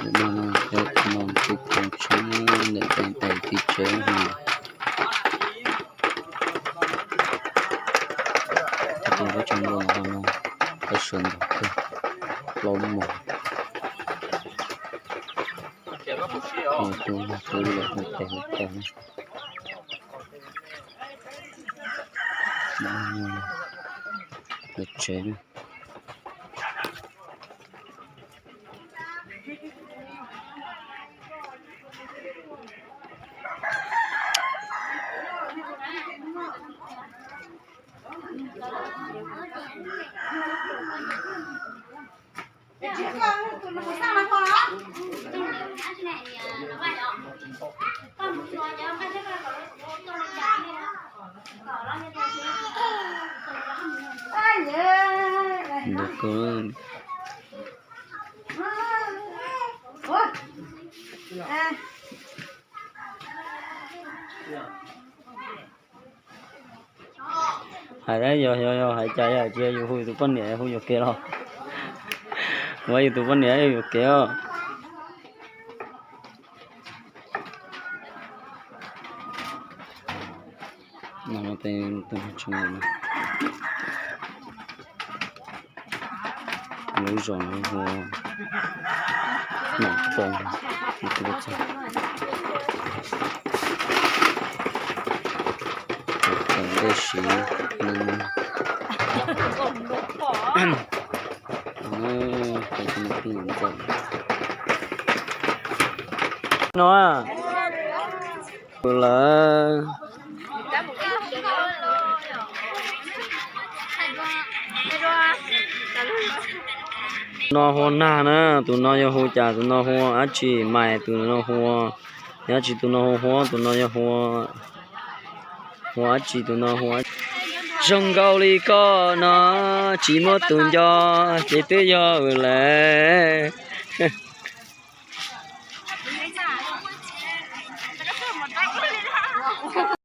Ntawm no peb mus tiv thaj tshiab ntawm tais tais tiv tsev no. Tus tus peb tso npua no, peb sawv ntxov kawg, plaub moos. Tus tus lawm tais tais tais. Tus tsev na. Ntawd kawg. Hais yog yog yog hais cas yog tsis yog yus hu yus tus poj niam hu yuam kev los? Ua yus tus poj niam yuam kev os. Lub zos no hu Nom Poo, txog ntej siv no. No, lawm. No hu Nag na, tus no yog hu cas, tus no hu dab tsi, Mais, tus no hu, yog dab tsi, tus no hu Huab, tus no yog hu, hu dab tsi, tus no hu. Zoo nkaus li koj no, tsis muaj tus nco, ces twb yog lawm.